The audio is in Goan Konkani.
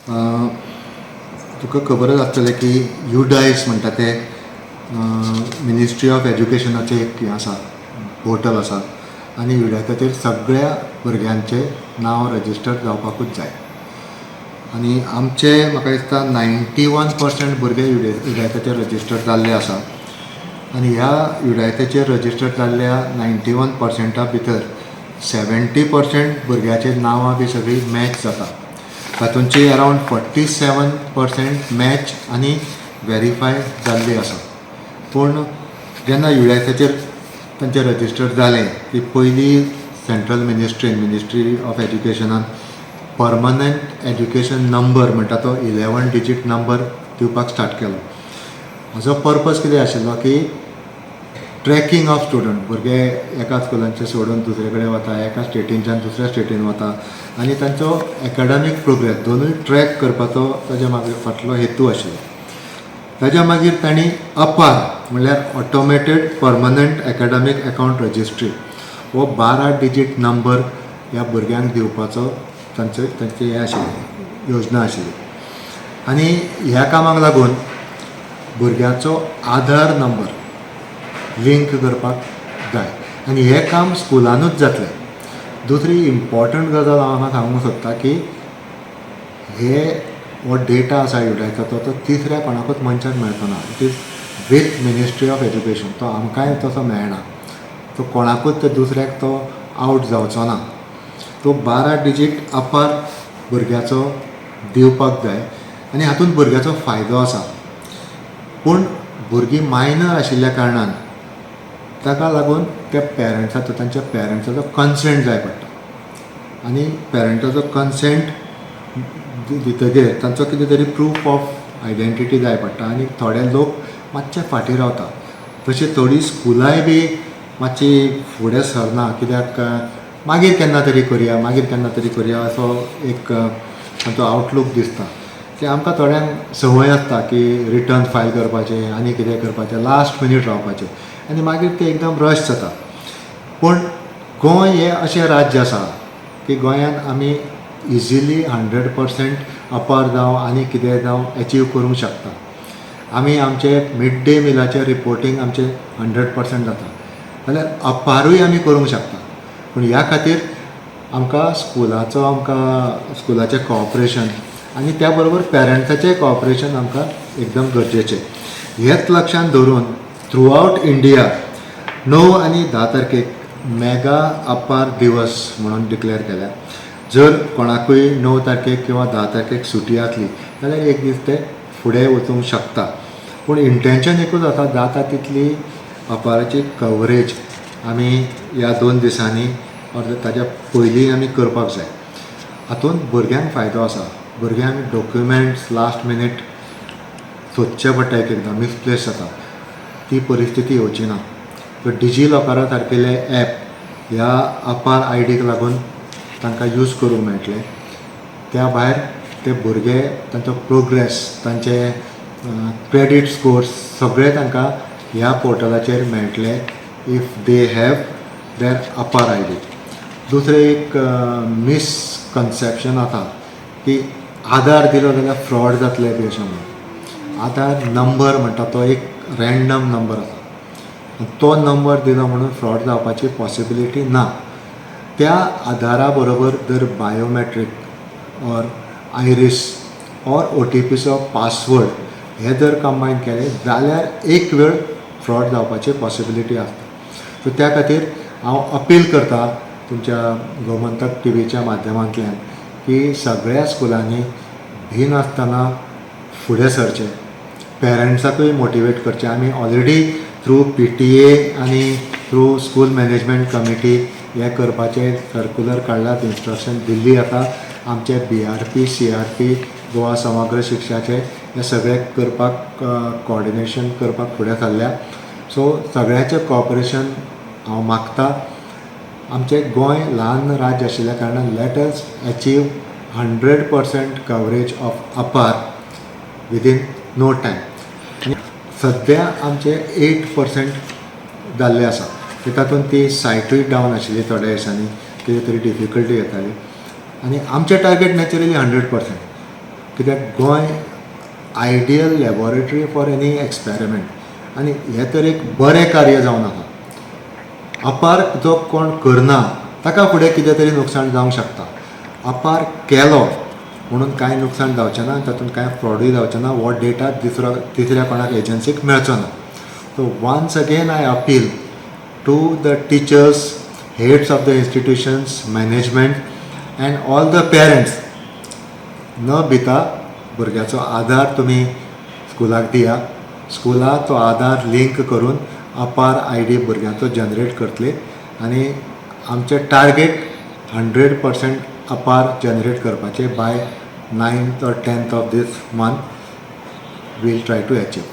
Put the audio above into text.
तुका खबरच आसतलें की युडायस म्हणटा ते मिनिस्ट्री ऑफ एज्युकेशनाचें एक हें आसा, पोर्टल आसा आनी युडायसाचेर सगळ्या भुरग्यांचें नांव रजिस्टर जावपाकूच जाय. आनी आमचे म्हाका दिसता 91% भुरगे युडायसाचेर रजिस्टर जाल्ले आसा आनी ह्या युडायसाचेर रजिस्टर जाल्ल्या 91%ा भितर 70% भुरग्याचे नांवां बी सगळीं मॅच जाता. तातूंची अरावंड 47% मॅच आनी वेरीफाय जाल्ली आसा. पूण जेन्ना युडायसाचेर तांचें रजिस्टर जालें की पयली सेंट्रल मिनिस्ट्रीन, मिनिस्ट्री ऑफ एज्युकेशनान परमनंट एज्युकेशन नंबर म्हणटा तो 11 डिजीट नंबर दिवपाक स्टार्ट केलो. हाजो पर्पज कितें आशिल्लो की ट्रॅकिंग ऑफ स्टुडंट. भुरगे एका स्कुलांचे सोडून दुसरे कडेन वता, एका स्टेटीनच्यान दुसऱ्या स्टेटीन वता आनी तांचो एकाडमीक प्रोग्रेस दोनूय ट्रॅक करपाचो ताज्या मागीर फाटलो हेतू आशिल्लो. ताज्या मागीर तांणी अपार म्हणल्यार Automated Permanent Academic Account Registry हो 12 डिजीट नंबर ह्या भुरग्यांक दिवपाचो तांचे तांची हें आशिल्लें, योजना आशिल्ली. आनी ह्या कामाक लागून भुरग्याचो आधार नंबर लिंक करपाक जाय आनी हें काम स्कुलानूच जातलें. दुसरी इम्पॉर्टंट गजाल हांव हांगा सांगूंक सोदतां की हे हो डेटा आसा युडायसाचो, तो तिसऱ्या कोणाकूच मनशाक मेळचो ना. It is with Ministry of Education. तो आमकांय तसो मेळना, तो कोणाकूच ते दुसऱ्याक तो आवट जावचो ना. तो 12 डिजीट अपार भुरग्याचो दिवपाक जाय आनी हातूंत भुरग्याचो फायदो आसा. पूण भुरगीं मायनर आशिल्ल्या कारणान ताका लागून त्या पेरंट्साचो, तांच्या पेरंट्साचो कन्सेंट जाय पडटा आनी पेरंटाचो कन्सेंट दितगीर तांचो कितें तरी प्रूफ ऑफ आयडेंटिटी जाय पडटा आनी थोडे लोक मातशे फाटीं रावता. तशी थोडीं स्कुलांय बी मातशी फुडें सरना, कित्याक मागीर केन्ना तरी करुया, मागीर केन्ना तरी करुया असो एक तांचो आवटलूक दिसता. की आमकां थोड्यांक संवय आसता की रिटर्न फायल करपाचें आनी कितें करपाचें, लास्ट मिनीट रावपाचें आनी मागीर ते एकदम रश जाता. पूण गोंय हें अशें राज्य आसा की गोंयांत आमी इजिली 100% अपार जावं आनी कितें जावं एचीव करूंक शकता. आमी आमचे मिड डे मिलाचें रिपोर्टींग आमचें 100% जाता जाल्यार अपारूय आमी करूंक शकता. पूण ह्या खातीर आमकां स्कुलाचो, आमकां स्कुलाचें कॉपरेशन आनी त्या बरोबर पेरंट्साचें कॉपरेशन आमकां एकदम गरजेचें. हेच लक्षांत धरून थ्रू आवट इंडिया 9 आनी 10 तारखेक मेगा अपार दिवस म्हणून डिक्लेअर केल्या. जर कोणाकूय 9 तारखेक किंवा 10 तारखेक सुटी आसली जाल्यार एक दीस ते फुडें वचूंक शकता. पूण इंटेंशन एकूच आसा, जाता तितली अपाराची कवरेज आमी ह्या 2 दिसांनी ऑर ताच्या पयलीं आमी करपाक जाय. हातूंत भुरग्यांक फायदो आसा. भुरग्यांक डॉक्युमेंट्स लास्ट मिनीट सोदचे पडटा, एक एकदां मिसप्लेस जाता, ती परिस्थिती येवची ना. सो डिजी लॉकरा सारकेले एप ह्या अपार आयडीक लागून तांकां यूज करूंक मेळटलें. त्या भायर ते भुरगे तांचो प्रोग्रेस, तांचे क्रेडीट स्कोर्स सगळे तांकां ह्या पोर्टलाचेर मेळटले if they have their APAAR ID. दुसरें एक मिसकन्सेप्शन आसा की आधार दिलो जाल्यार फ्रॉड जातले बी अशें म्हणून. आधार नंबर म्हणटा तो एक रँडम नंबर आसा, तो नंबर दिलो म्हणून फ्रॉड जावपाची पॉसिबिलिटी ना. त्या आधारा बरोबर जर बायोमॅट्रीक ऑर आयरीस ऑर ओटीपीचो पासवर्ड हे जर कंबायन केले जाल्यार एक वेळ फ्रॉड जावपाची पॉसिबिलिटी आसता. सो त्या खातीर हांव अपील करता तुमच्या गोमंतक टीव्हीच्या माध्यमांतल्यान की सगळ्या स्कुलांनी भिनासतना फुडें सरचें, पेरंट्साकूय मोटिवेट करचें. आमी ऑलरेडी थ्रू पीटीए आनी थ्रू स्कूल मॅनेजमेंट कमिटी हें करपाचें सर्कुलर काडलां, इन्स्ट्रक्शन दिल्ली आसा. आमचे बीआरपी, सीआरपी, गोवा समग्र शिक्षाचे हे सगळे करपाक कॉर्डिनेशन करपाक फुडें सरल्या. सो सगळ्यांचें कॉपरेशन हांव मागता. आमचें गोंय ल्हान राज्य आशिल्ल्या कारणान let us achieve 100% coverage of APAAR within no time. सद्या आमचे 8% जाल्ले आसा. तातूंत ती सायटूय डावन आशिल्ली, थोड्या दिसांनी कितें तरी डिफिकल्टी येताली आनी आमचें टार्गेट नॅचरली 100%. कित्याक Goa ideal laboratory for any experiment आनी हें तर एक बरें कार्य जावन आसा. अपार जो कोण करना ताका फुडें कितें तरी नुकसाण जावंक शकता. अपार केलो म्हणून कांय नुकसाण जावचें ना, तातूंत कांय फ्रॉडूय जावचें ना, हो डेटा दुसरो तिसऱ्या कोणाक एजन्सीक मेळचो ना. So once again I appeal to the teachers, heads of the institutions, management and all the parents, न भिता भुरग्याचो आधार तुमी स्कुलाक दिया. स्कुला तो आधार लिंक करून अपार आयडी भुरग्यांचो जनरेट करतले आनी आमचें टार्गेट 100% अपार जनरेट करपाचें by 9th or 10th of this month we'll try to achieve.